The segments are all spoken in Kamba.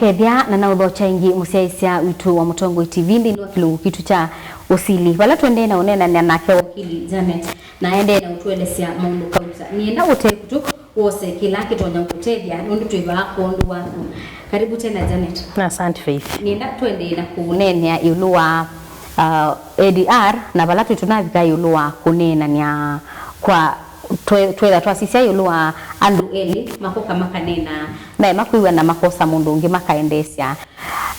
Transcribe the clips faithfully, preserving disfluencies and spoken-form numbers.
Ethya na naũthokya ĩngĩ mũsyaĩĩsya witũ wa Mũtongoi T V nthĩnĩ wa kĩlungu kitũ kya ũsili, vala tũendee na ũneenany'a nake wakili Janet, na aendee na ũtũelesya maũndũ kauta. Nĩenda ũtee kũtũ wose kĩla kĩtonya kũtethya, nũndũ twĩ vaa kwondũ waku. Karibu tena, Janet. Na asante, Faith. Nĩenda tũendee na kũneenea ĩũlũ wa, uh, A D R, na vala twĩ tũnavika ĩũlũ wa kũneenany'a kwa twe-, twetha twasisya ĩũlũ wa andũ elĩ makoka makaneenaa, naĩ makwĩw'a na makosa mũndũ ũngĩ makaendeesya.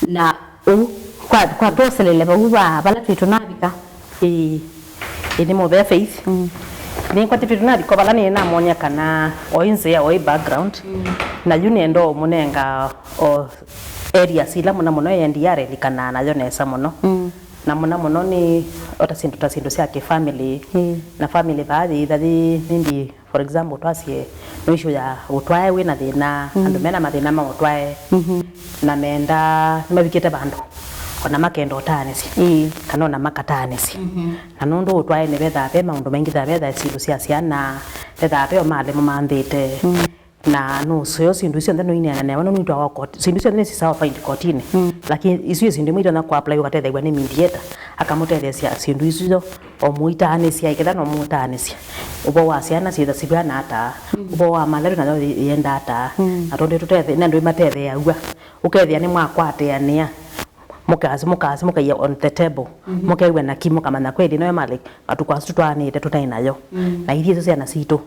Na ũu kwa, kwa twoselele vau va vala twĩ tũnavika. Ĩĩ, ĩĩ, nĩ mũvea Faith. Mm. Nĩkwatĩtwe tũnavika vala nĩĩ namwonia kana oĩ nzĩa, oĩ background. Mm. Na yu nĩenda ũmũnenga o areas ila mũno mũno A D R ĩlikanaa nayo nesa mũno. Mm. Na mũno mũno nĩ o ta syĩndũ, ta syĩndũ sya kĩ-family. Mm. Na family vaa yĩitha yĩ maybe, for example, twasye no issue ya ũtwae wĩ na thĩna, mm, andũ mena mathĩna ma ũtwae. Mhm. Na menda, nĩmavikĩte vandũ ona makenda ũtaanĩsya. Mm. Kana ona makataanĩsya. Mhm. Na nũndũ ũtwae nĩ vethaa ve maũndũ maingĩ, vethaa ve syĩndũ sya syana, vethaa ve o malĩ mamanthĩte. Mm. Na nũseo syĩndũ isu syonthe noineana newe, nũnitwawa koti. Syĩndũ isu syonthe nĩsisawa find kotinĩ. Mm. Lakini isu nĩ syĩndũ imwe itonya kũapply ũkatethew'a nĩ mediator, akamũtetheesya syĩndũ isu syo, o mũitaanĩsya, ĩketha no mũtaanĩsya. Ũvoo wa syana syĩtha sivw'ana ata, mm, ũvoo wa malaria nayo yĩ-, yĩenda ata, mm, na tondũ tũtethe-, nĩ andũ ĩmatetheeaw'a. Ũkethĩa nĩ mwakwatĩanĩa, mũkasi, mũkasi, mũkaia on the table, mhm, mũkew'a na ki, mũkamanya kweli nayo malĩ matukũ asu tũtwaanĩte tũtaĩ nayo. Mm. Na ithyĩ isu syana sitũ.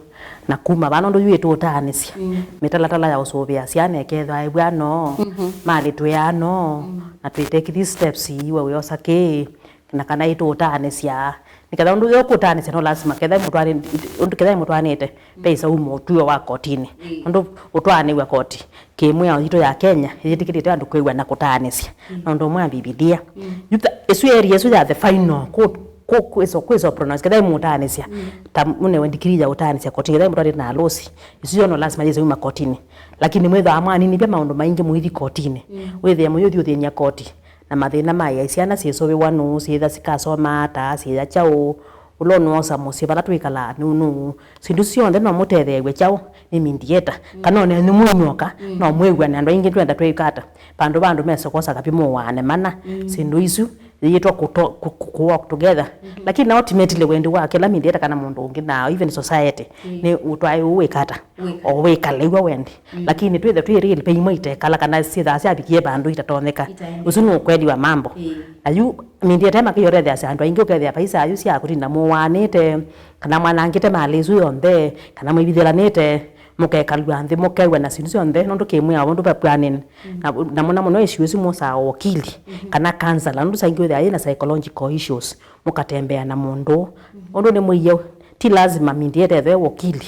Na kuma vaa, nũndũ yu ĩtũũtaanĩsya, mm, mĩtalatala ya ũsũvĩa syana ĩkethĩwa ĩvw'ano, mhm, malĩ twĩano, mm, na twĩteki these steps iwe wĩosa kĩ, na kana ĩtũũtaanĩsya. Nĩ ketha ũndũ yo kũtaanĩsya no lasima ketha mũtwaanĩ-, ũndũ ketha mũtwaanĩte, mm, ve isa uma ũtuo wa kotinĩ. Mm. Ũndũ ũtwaanĩw'a koti kĩmwĩao yitũ ya Kenya yĩtĩkĩlĩte andũ kwĩw'a na kũtaanĩsya. Mm. Na ũndũ ũmwe wa Mbivilia. Mm. Yu ta, ĩsu area ĩsu ya the final, kũ, kũ, kwĩso, kwĩso pronounce, ketha ĩmũtaanĩsya. Mm. Ta mũnewe ndikiri ya ũtaanĩsya koti, ketha ĩmũtwarĩte na alosi. Ĩsu yo no lasima yĩse uma kotinĩ. Lakini mwĩthĩwa mwaninivya maũndũ maingĩ mũithi kotinĩ. Mm. Wĩthĩa mũyũthi ũthĩny'a koti. Na mathĩna ma ya syana syĩsũvĩwa nũũ, syĩtha sikasoma ata, syĩya kyaũ, ũla ũnoosa mũsyĩ vala twĩkalaa nũũ, nũũ. Syĩndũ syonthe no mũtetheew'e kyaũ nĩ mediator. Mm. Kana ona enyu mwinyoka, mm, no mwĩw'ane andũ aingĩ twenda twĩka ata. Vandũ va andũ mese kwosa kavi mũwaane mana. Mm. Syĩndũ isu yĩĩtwa kũto-, kũ-, kũ-, kũ-, work together. Mm-hmm. Lakini na ultimately wendi wa kĩla mediator kana mũndũ ũngĩ na even society, mm, nĩ ũtwae ũũ wĩka ata. Wĩka. O wĩkale iwa wendi. Mm. Lakini twĩthe twĩ real, ve imwe itekala kana syĩthaa syavikie vandũ itatonyeka. Itaendeka. Ũsu nĩ ũkweli wa mambo. Ĩĩ. Na yu, mediator makĩyoretheasya andũ aingĩ ũkethĩa vaisa ayu sya kũtinda mũwaanĩte, kana mwanangĩte malĩ ĩsu yonthe, kana mwĩvithĩlanĩte, mũkekalw'a nthĩ, mũkew'a na syĩndũ syonthe, nũndũ kĩmwĩao ũndũ vapwanĩn. Mm. Na, na mũno mũno issue isu mũsaa wakili, mhm, kana counselor, nũndũ saingĩ wĩthĩa yĩna psychological issues, mũkatembea na mũndũ. Mhm. Ũndũ nĩ mũie, ti lazima mediator ethwe wakili.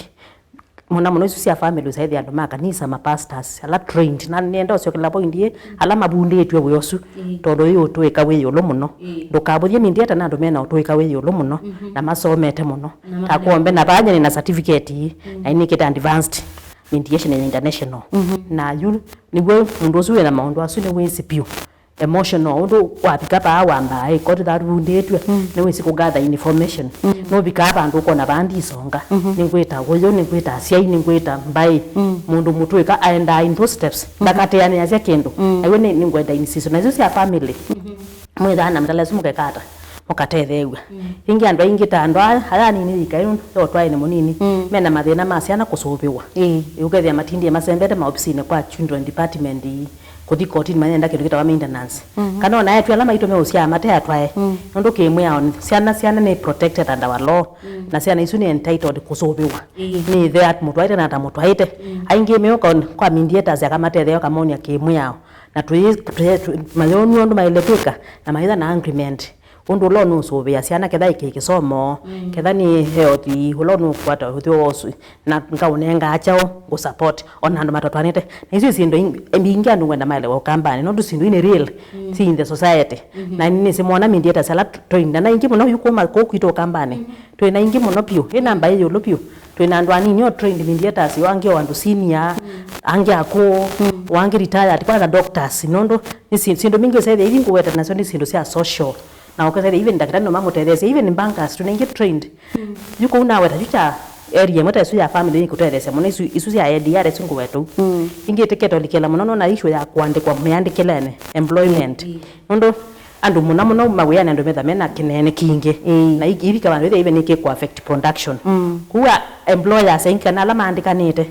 Mũno mũno isu sya family, ũsaĩthĩa andũ ma kanisa, ma pastors, ala trained. Na nĩenda ũsyokela point ĩĩ, ala mavundĩtw'e wĩa ũsu, mm, tondũ ũyũ ũtũĩka wĩ ĩũlũ mũno. Mm. Ndũkavũthye mediator na andũ mena ũtũĩka wĩ ĩũlũ mũno, mhm, na masomete mũno. Na ta mathĩna kũombe na vaa nyie nĩ na certificate ii, mm, na nĩkĩte advanced mediation ya international. Mhm. Na yu nĩw'o mũndũ ũsu wĩna maũndũ asu nĩwĩsĩ vyũ. Emotional, ũndũ wavika vaa wambaa, ĩ, koti thatundĩtw'e, mm, nĩwĩsĩ kũgather information. Mm. Nũvikaa vandũ ũkona vaa ndisonga, mhm, nĩngwĩta ũyũ, nĩngwĩta asyai, nĩngwĩta mbaĩ. Mm. Mũndũ mũtũĩka aendaa in those steps. Mhm. Ndakateanĩasya kĩndũ. Mm. Aiwe nĩ, nĩngwenda incision. Na isu sya family. Mhm. Mwĩthaa na mĩtala ĩsu mũkekata, mũkatetheew'a. Mm. Ĩngĩ andũ aingĩ ta andũ aya, aya anini yĩka ĩndũ, yo twaĩ nĩ mũnini, mm, mena mathĩna ma syana kũsũvĩwa. Ĩĩ. Ũkethĩa matindie masembete maovisinĩ kwa children department ii. Kũthi kotini manyenda kĩndũ kĩtawa maintenance. Mhm. Kana ona etu ala maitũ meũsyaa mate atwae. Mm. Nũndũ kĩmwĩao syana, syana nĩ protected under our law. Mm. Na syana isu nĩ entitled kũsũvĩwa. Ĩĩ. Nĩ ĩthe at-, mũtwaĩte na atamũtwaĩte. Mm. Aingĩ meũka on-, kwa mediators akamatetheea akamonia kĩmwĩao. Na twĩ, twĩ, twĩ, mayonw'a ũndũ maĩle kwĩka na maitha na agreement. Ũndũ ũla ũnũsũvĩa syana, ketha ĩkĩ kĩsomo, mm, ketha nĩ health, ũla ũnũkwata ũthyo wosu, na ngaũnengaa kyaũ, ngũ support, ona andũ matatwanĩte. Na isu syĩndũ ing-, mbingĩ andũ ngwenda maelewa Ũkambanĩ, nũndũ syĩndũ inĩ real, mm, si in the society. Mm-hmm. Na nĩsĩ mwana mediators ala trained, na aingĩ mũno yu kuma kũu kwitũ Ũkambanĩ. Mm-hmm. Twĩ na aingĩ mũno vyũ, ĩ namba ĩ ĩũlũ vyũ. Twĩ na andũ anini o trained mediators, o angĩ o andũ senior, mm, angĩ akũũ, mm, o angĩ retired, kwanza doctors, nũndũ nĩ syĩ-, syĩndũ mbingĩ ũsethĩa ithi ngũweta nasyo nĩ syĩndũ sya social. Na ũkethĩa even ndakĩtalĩ no mamũtetheesye, even bankers, twĩ na aingĩ trained. Mm. Yu kũu naweta, yu kya area ĩmwe ta ĩsu ya family nĩkũtetheesya mũno, isu, isu sya A D R isu ngũweta ũu. Mm. Ingĩ ĩtĩkĩte ũlikĩla mũno, nona issue ya kũandĩkwa mĩandĩkĩlene, employment. Mm. Nũndũ andũ mũno mũno mawĩanĩ andũ metha mena kĩneene kingĩ. Mm. Na iki- ivika vandũ ĩthĩa even nĩkĩkũ affect production. Mm. Kũu a- employers aingĩ kana ala maandĩkanĩte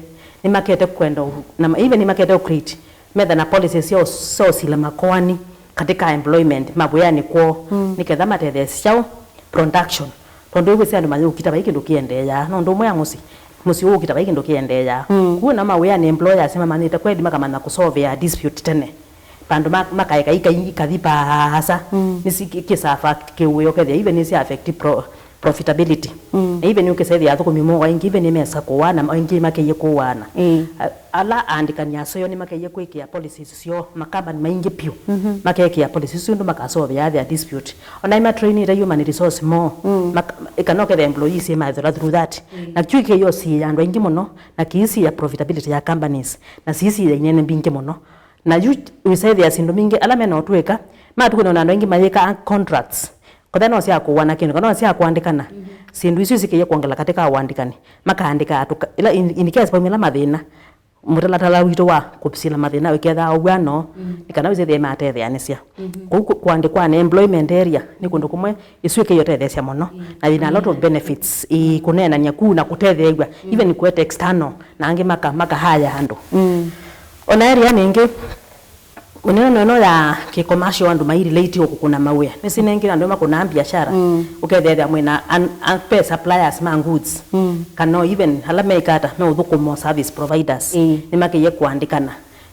nĩmakete kwenda ũ- na ma- even nĩmakete ũ create metha na policies sya ũs- sya ũsila makoani katika employment mawĩanĩ kwoo, mm, nĩketha matetheesye kyaũ production. Tondũ wĩsĩ andũ mayũkita vai kĩndũ kĩendeeaa, no ũndũ ũmwe a mũsyĩ, mũsyĩ ũũkita vai kĩndũ kĩendeeaa. Mm. Kũu na mawĩanĩ employers nĩmamanyĩte kweli makamanya kũsolvea dispute tene. Vandũ ma- makaeka ikai ikathi paasa, mm, nĩsi kĩsafa kĩwĩo kethĩa even nĩsya affect pro- profitability. Mm. Na even ũkĩsethĩa athũkũmi moo aingĩ even nĩmesa kũwana, aingĩ makeie kũwana. Mm. A- ala aandĩkani aseo nĩmakeie kwĩkĩa policies syoo, makambani maingĩ piũ, mhm, makekĩa policies isu nũndũ makasolvea their dispute. Ona imatrainĩte human resource moo, mm, mak- ĩkana ũketha employees imaethela through that. Mm. Na kyu kĩyosiĩa andũ aingĩ mũno, na kĩisiĩa profitability ya companies, na siisiĩa inene mbingĩ mũno. Na yu wĩsethĩa syĩndũ mbingĩ ala mena ũtwĩka, matukũna na andũ aingĩ mayĩka contracts. Kothe no sya kũũana kĩndũ, kana no sya kũandĩkana. Mhm. Syĩndũ isu sikĩie kwongela katika ũandĩkani. Makaandĩka andũ ka- ila in, in case paumĩla mathĩna, mũtalatala witũ wa kũsila mathĩna wĩkethaa ũw'ano, mm, nĩ kana wĩsethĩe matetheanĩsya. Mhm. Kũu kũ- kũandĩkwa nĩ employment area nĩ kũndũ kũmwe ĩsu ĩkĩie ũtetheesya mũno. Mm. Na yĩna a lot of benefits, ĩ, kũneenany'a kũu na kũtetheew'a, mm, even kũete external, na angĩ maka- makahaya andũ. Mm. Ona area nĩ ĩngĩ, Mĩneenano ĩno ya kĩ-commercial andũ mai relate o kũkũna mawĩa. Nĩsinengĩ andũ makũnaa biashara. Mm. Ũkethĩa mwĩna an, an, pe suppliers ma goods. Mm. Kana even ala meikata me ũthũkũmo service providers. Ĩĩ. Nĩmakĩie kũandĩkana.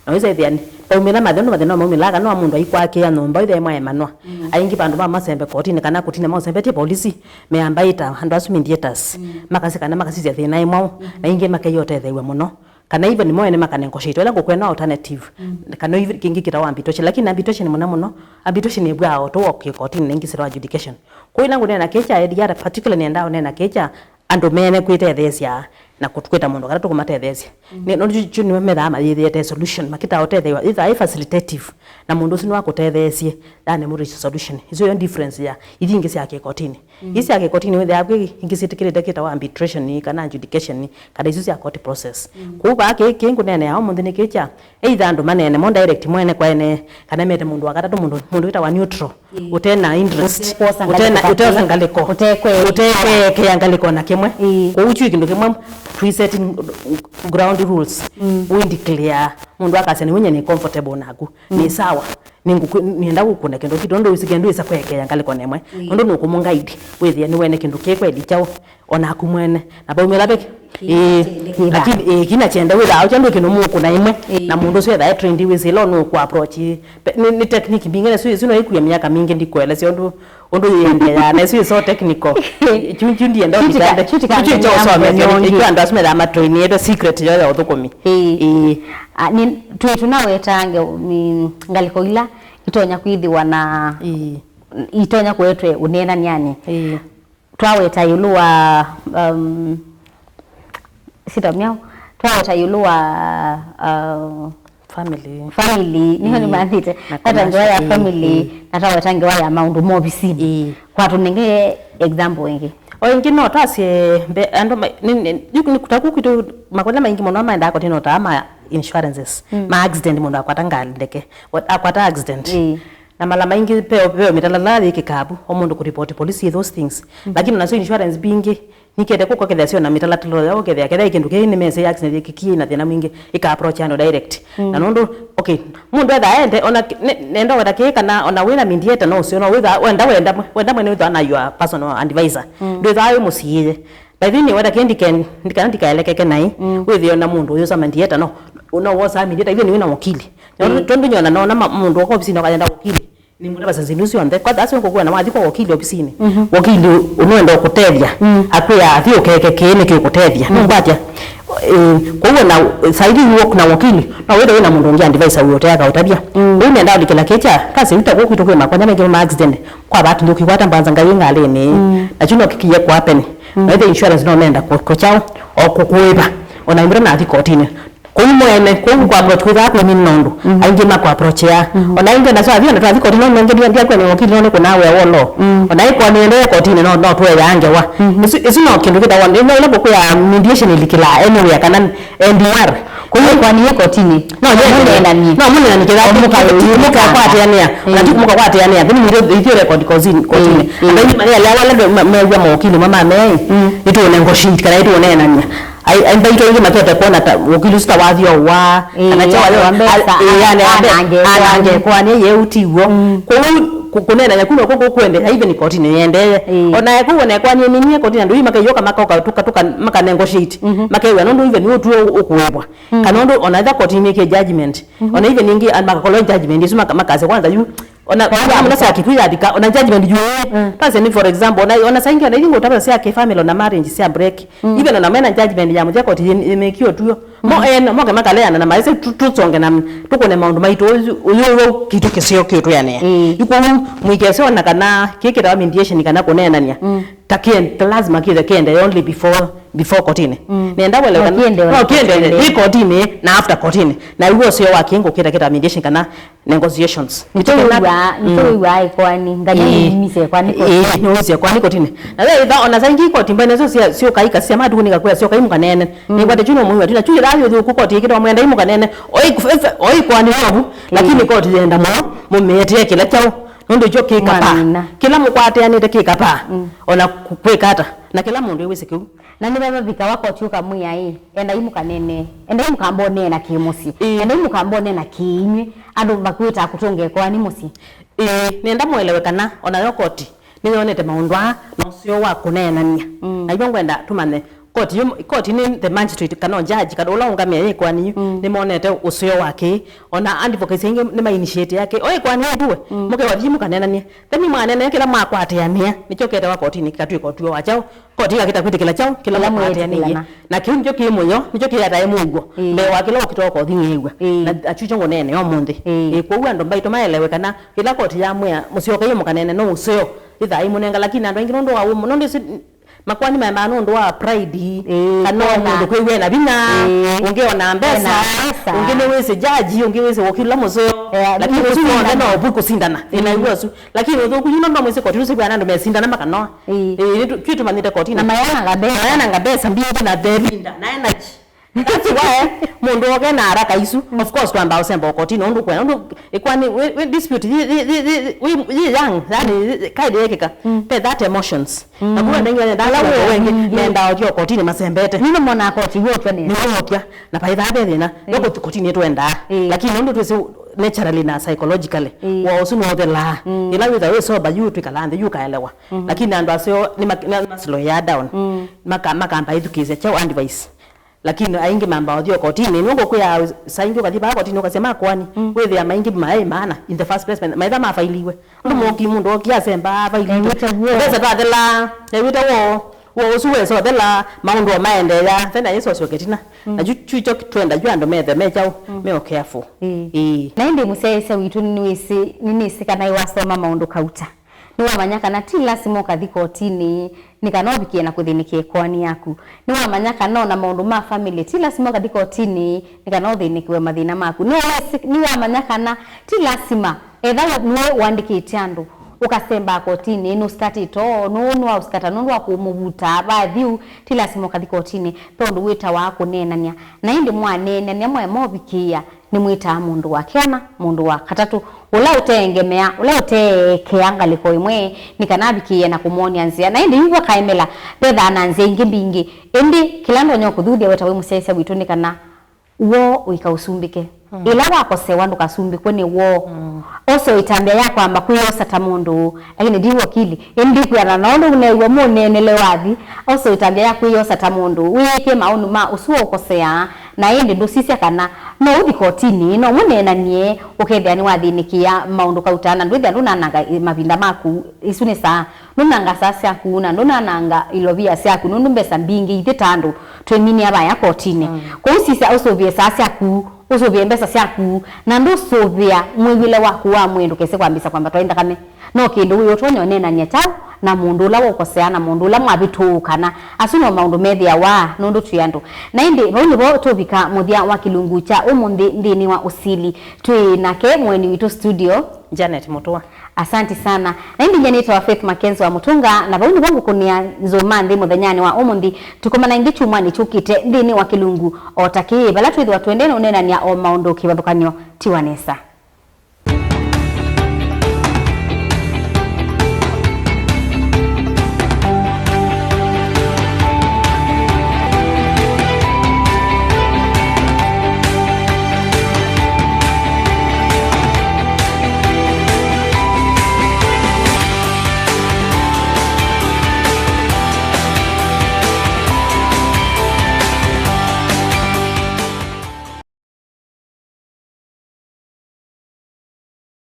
Na wĩsethĩa paumĩla mathĩna, mathĩna maumĩlaa kana wa mũndũ aikwakĩa nyũmba ĩthĩa mwaemanwa. Mm. Aingĩ vandũ ma masembe kotini kana kũtina maũsembetye polisi, meamba ĩta andũ asu mediators. Mm. Makasi kana makasisya thĩna ĩmwau. Mm. Na ingĩ makĩie ũtetheew'a mũno. Kana even mo ene maka negotiate, ĩla ngũkwenda alternative. Mm. Kana even kĩngĩ kĩtawa arbitration, lakini arbitration mũno mũno, arbitration ĩvwaa o tũ o kĩkotini na ingĩ syĩtawa adjudication. Kwa ĩla ngũneena kĩĩ kya A D R particularly nĩendaa ũneena kĩĩ kya andũ mene kwĩtetheesya na kũt- kwĩta mũndũ kana tũkũmatetheesya. Mm. Nĩ- nũndũ kyu nĩwe methaa mayĩthĩĩte solution, makĩtaa ũtetheew'a, either ĩ facilitative, na mũndũ ũsu nĩwakũtetheesye, yani mũndũ solution. Isu yo difference ya ithi ingĩ sya kĩkotini. Mm. Ii sya kĩkotini wĩthĩaa kwĩ ingĩ syĩtĩkĩlĩte kĩtawa arbitration kana adjudication, kana isu sya court process. Mm. Kũu vaa kĩĩ, kĩĩ ngũneenea ũmũnthĩ nĩ kĩĩ kya either andũ maneene mo direct mwene kwa ene, kana mete mũndũ wa katatũ, mũndũ, mũndũ wĩtawa neutral, ĩĩ, ũte na interest, ũtekwosa ũte na- ngalĩko ũteosa vamwe, ngalĩko, ũtekwe- ũtekweekea ngalĩko na kĩmwe. Ĩĩ. Kũu kyu kĩndũ kĩmwe twi setting ground rules. Mm. Wĩ declare mũndũ akasya nĩ wĩnya nĩ comfortable naku. Mm. Nĩ sawa. Nĩngũkwĩ- nĩenda gũkũna kĩndũ kĩtũ, nũndũ wĩsĩ kĩndũ ĩsa kweekea ngalĩko nemwe. Ĩĩ. Nũndũ nũkũmũ guide, wĩthĩe nĩwene kĩndũ kĩ kweli kyaũ, o naku mwene. Na vaumĩla ve- ĩĩ, kĩna kyende, lakini, ĩĩ, kĩna kyende wĩthaa ũkya ndũ kĩndũ mũkũna ĩmwe, ĩĩ, na mũndũ ũsu ethaa e trained wĩsĩ ĩla nũkũ approach. Pe- nĩ, nĩ technique mbingĩ, na isu, isu no ikuya myaka mingĩ ndikuelesya ũndũ, ũndũ yĩendeeaa, na isu is so technical. Kyu, kyu ndienda kyu tika- ũtikande, kyu kyu tikamenye kya ũsomethya, mũthenya ũngĩ. Nĩkyo andũ asu methaa matrainĩtwe secret yo ya ũthũkũmi. Ĩĩ. Ĩĩ. Ah, nĩ- twĩ tũnawetange, mm, ngalĩko ila itonya kwĩthĩwa na, ĩĩ, itonya kũetwe ũneenanĩanĩ. Ĩĩ. Twaweta ĩũlũ wa, um, sita myaũ, twaweta ĩũlũ wa, uh, family. Family, nĩho, ĩĩ, nĩmanĩte. Na nata ngewa ya, commercial, ĩĩ, family, ĩĩ, na twaweta ngewa ya maũndũ ma ovisinĩ. Ĩĩ. Kwatũnenge example ĩngĩ. O ĩngĩ no twasye mbe- andũ ma- nĩ- nĩ- yu nĩ kũtaku kwitũ makola maingĩ mũno maendaa kotini o taa ma insurances, mm, ma accident, mũndũ akwata ngalĩ ndeke, wa- akwata accident. Ĩĩ. Na mala maingĩ peo, peo mĩtalatala yĩkĩkaa vu, o mũndũ kũripoti polisi, those things. Mm. Lakini nasyo insurance mbingĩ nikĩete kũkokethesya na mĩtalatala ya ũkethĩa kethĩa kĩndũ kĩĩ nĩ mese ya accident yĩkĩkie na thĩna mwingĩ, ĩka approach andũ direct. Mm. Na nũndũ, okay, mũndũ etha ende, ona ki- ne- nenda wenda kĩĩ kana ona wĩna mediator no ũseo, no wĩtha wenda, wenda mwe- wenda mwene wĩtha na your personal advisor. Mm. Ndwĩtha wĩ mũsiĩĩe. By the way, nĩwenda kĩĩ ndike- ndikana ndikaelekeke naĩ, mm, wĩthĩe ona mũndũ ũyũ sa mediator no, no wosa mediator, even wĩna wakili. Tondũ, mm, tondũ nyona nona ma- mũndũ oka ofisinĩ akayenda wakili. Nĩmũtavasya nzĩndu syonthe. Kwa that's why ngũkwĩa na wathi kwa wakili ofisinĩ. Mhm. Wakili ũnũenda ũkũtethya. Mm. Akwĩa athi ũkeke kĩĩ nĩkĩũkũtethya. Mm. Nũngwatya. Eh, kwa hiyo na saidi yuo na wakili, no wĩthe wĩna mũndũ ũngĩ advisor ũyũ ũteaka ũtavya. Mm. Kwa hiyo nenda ũlikĩla kĩcha, kasi uta kwa kwitũ kwĩ makonya mengĩ ma accident. Kwa vatu nduki kwata mbanza ngai ngalĩnĩ. Mm. Na chuno kikiye kwa peni. Mm. Na the insurance no nenda kũ- kũchao o kũkũĩva. Ona imbira na athi kotini. Ũu mwene, kũu kwa approach kwĩthaa kwĩ nini nũndũ, aingĩ makũ approach ya. Ona aingĩ na swathi, ona twathi kotini, no nenge ndia, ndia kwene wakili, no nĩ kũna wĩa wa law. Ona ĩkwa nĩendee kotini, no, no tuwe ya ngewa. Isu, isu no kĩndũ kĩtawa, no ĩla kũkwĩa mediation ĩlikĩla anywhere kana N D R. Kũu ĩkwa nĩ kotini. No, mũneenanie. No, mũneenanie kĩthaa, mũkakwatĩanĩa. Ona ti mũkakwatĩanĩa. Then ithuĩ record kotini, kotini. Andũ aingĩ mali alea wala mew'a mawakili mama mei. Nĩtũũnegotiate kana nĩtũũneenania. Ai, ai, mbaitũ aingĩ makete kwona ta wakili ũsu ta wathi o wa, kana kyawa yo, mbesa, ĩĩ, ane, ane, anange, anange kwani, ye ũtiw'o. Kũu kũ-, kũneenany'a kuma kũkũ kwende, even kotini yendee. Ona kũu ona kwani ĩminie kotini, andũ yu makaiyoka makoka, tuka, tuka, makanegotiate. Makew'a nũndũ even ũtuo ũkũĩvwa. Kana ũndũ ona etha kotini ĩke judgment. Ona even ĩngĩ, and makakolwa judgment, isu maka-, makasya kwanza yu, ona, ona sya kĩkw'ũ yathika, ona judgment yu. Twasya nĩ, for example, ona, ona saingi, ona ithi ngũtavya sya kĩ family, ona marriage sya break. Even ona mena judgment ya mũthya koti yĩ-, yĩmĩkie ũtuo. Mo ene, moke makaleana na maĩse tu-, tũsonge na tũkũne maũndũ maitũ ũyũ, ũyũ, ũyũ kĩtu kĩseo kĩũtwĩanĩa. Yu kũu mũikese ona kana kĩkĩtawa mediation kana kũneenania. Ta kĩen-, ta lazima kĩthe kĩende only before, before kotini. Nenda welewe kana no kĩende, nĩ kotini na after kotini. Na iwe ũseo wa kĩngũ kĩta kĩta mediation kana negotiations. Nĩkyo wĩw'aa, nĩkyo wĩw'aa ĩkoani, nganya nĩmise ĩkoani kotini. Nĩwĩse ĩkoani kotini. Na we itha ona saingi koti mbene syo sya, syo kaika sya matuku nĩkakwĩa syo kai mũkanene. Nĩkwate chuno mũiwa tuna chuye la yothuku koti ikitwa mwenda imũkanene. Oi, oi kwani novu, lakini koti yenda mũno, mũmĩetee kĩla kyao. Nũndũ kyo kĩkapa. Kĩla mũkwatĩanĩte kĩkapa. Ona ku-, kwĩka ata. Na kĩla mũndũ ewĩsĩ kĩu. Na nĩve vavikawa koti ũkamwĩa ĩ, endai mũkanene, endai mũkambonee na kĩ mũsyĩ, endai mũkambonee na kĩ inyw'ĩ, andũ makwĩtaa kũtũnga ĩkoani mũsyĩ. Ĩĩ, nĩenda mũelewe kana onayo koti nĩyonete maũndũ aa na ũseo wa kũneenany'a. Na ivyo ngwenda tũmanye koti yu, koti nĩ the magistrate kana judge kana ũla ũngamĩe yĩ ĩkoani yu, nĩmonete ũseo wa kĩ. Ona advocates aingĩ nĩmainitiate ya kĩ. O ĩkoani yu tuwe, mũkewa thiĩ mũkaneenany'e. Then mwaneenany'a kĩla mwakwatĩanĩa, nĩkyo kĩetawa kotini kĩkatw'ĩka ũtuo wa kyaũ. Koti ĩkakĩta kwĩtĩkĩla kyaũ, kĩla mũkwatĩanĩie. Na kĩu nĩkyo kĩ mũyo, nĩkyo kĩetae mũuo. Mbee wa kĩla ũkĩtoka ũthing'ĩĩw'a. Na akyukyo ngũneene ũmũnthĩ. Ĩĩ, kwoou andũ mbaitũ maelewe kana ĩla koti yamwĩa mũsyokeie mũkanene no ũseo, ĩthaa imũnenga, lakini andũ aingĩ nũndũ wa ũmũ, nũndũ ĩsu makwani maembaa nũndũ wa pride, kana mũndũ kwĩw'a ena vinya, ũngĩ ona mbesa, ũngĩ nĩwĩsĩ jaji, ũngĩ wĩsĩ wokila mũseo, lakini ũsu w'onthe no ũvu kũsindana. Ĩna iw'o ũsu. Lakini ũthũku yu nũndũ mwĩsĩ koti nũsĩkwĩa na andũ mesindana makanoa. Ĩĩ. Ĩĩ, nĩtũ-, twĩtũmanyĩte kotini. Na mayananga mbesa. Mayananga mbesa mbingĩ na thevinda na energy. That's why mũndũ oke na haraka isu. Of course, twamba ũsemba kotini, ũndũ kwenda, ũndũ ĩkwani, we, we dispute, yi, yi, yi, yi, yi, yi young, yani, yi, yi, kaĩ ndĩekĩka. Pe that emotions. Na kuwa ndengine, ndala we wengi, menda othio kotini masembete. Nino mona koti, wotwa nini? Nĩwotya, na paithaa ve thĩna, yoko kotini twendaa. Ĩĩ. Lakini ũndũ twĩsĩ naturally na psychologically, wa ũsu no ũthelaa. Ĩla wĩtha wĩ sober, yu twĩkalaa nthĩ, yu kaelewa. Lakini andũ aseo nĩ ma-, nĩ ma slow ya down. Maka-, makamba ithukĩĩsya kyaũ advice. Lakini aingĩ mamba ũthio kotini, nĩ ngũkwĩa saingi ũkathi vaa kotini ũkasya makoani, wĩthĩa maingĩ maĩ maana in the first place, maitha mafailiwe. Ũndũ mũki mũndũ oki asemba afaili. Ewĩte woo. Mbesa twathela, ewĩte woo, woo ũsu wesa ũthela, maũndũ o maendeea, thena Yesu asyoke tina. Na chu, chu cho twenda yu andũ methe me kyaũ, me o careful. Ĩĩ. Ĩĩ. Na ĩndĩ mũsyaĩĩsya witũ nĩwĩsĩ, nĩnĩsĩ kana ĩwasoma maũndũ kauta. Nĩwamanya kana ti lasima ũkathi kotini nĩ kana ũvikie na kũthĩnĩkĩa ĩkoani yaku. Nĩwamanya kana ona maũndũ ma family ti lasima ũkathi kotini nĩ kana ũthĩnĩkĩwe mathĩna maku. Nĩwamanya kana ti lasima etha nĩwe ũandĩkĩte andũ ũkasembaa kotini, nũsikatĩte oo, nũũ nĩwaũsikata nũndũ wa kũmũvuta, vathi ũu, ti lasima ũkathi kotini, ve ũndũ wĩtawa kũneenany'a. Na ĩndĩ mwaneenany'a mwaema ũvikĩĩa, nĩmwĩtaa mũndũ wa kena, mũndũ wa katatũ, ũla ũteengemea, ũla ũteekea ngalĩko ĩmwe, nĩ kana avikĩĩe na kũmwony'a nzĩa. Na ĩndĩ yu vakaemela, vethaa na nzĩa ingĩ mbingĩ. Ĩndĩ kĩla ndonya kũthuthya we ta wĩ mũsyaĩĩsya witũ nĩ kana woo ũikaũsumbĩke. Ĩla wakosewa ndũkasumbĩkwe nĩ woo. Osa ĩtambya ya kwamba kwĩyosa ta mũndũ, lakini ndi wakili. Ĩndĩ kwĩana na ũndũ ũneew'a mũneenele wathi, osa ĩtambya ya kwĩyosa ta mũndũ, wĩyĩkĩe maũndũ ma ũsu ũkoseaa, na ĩndĩ ndũsisya kana no ũthi kotini, no mũneenanie, ũkethĩa nĩwathĩnĩkĩa maũndũ kauta, na ndwĩthĩa ndũnananga mavinda maku, isu nĩ saa, ndũnanga saa syaku, na ndũnananga ilovia syaku, nũndũ mbesa mbingĩ ithyĩ ta andũ twĩminĩa vaya kotini. Kwoou sisya ũsũvĩe saa syaku, ũsũvĩe mbesa syaku, na ndũsũvĩa mwĩw'ĩle waku wa mwĩĩ ndũkese kwambĩsa kwamba twai nthakame. No kĩndũ wĩ ũtonya ũneenany'a kyaũ na mũndũ ũla waũkosea na mũndũ ũla mwavĩtũũkana? Asu no maũndũ methĩawa nũndũ twĩ andũ. Na ĩndĩ vau nĩvo tũvika mũthya wa kĩlungu kya ũmũnthĩ nthĩnĩ wa Ũsili. Twĩ nake mũeni witũ studio, Janet Mũtũa. Asanti sana. Na ĩndĩ nyie nĩtawa Faith Mackenzie wa Mũtũnga, na vau nĩvo ngũkũnĩa nzũma nthĩ mũthenyanĩ wa ũmũnthĩ. Tũkomana ĩngĩ kyumwanĩ kyũkĩte nthĩnĩ wa kĩlungu o ta kĩĩ, vala twĩthĩwa tũendee na ũneenany'a o maũndũ kĩvathũkany'o ti wa nesa.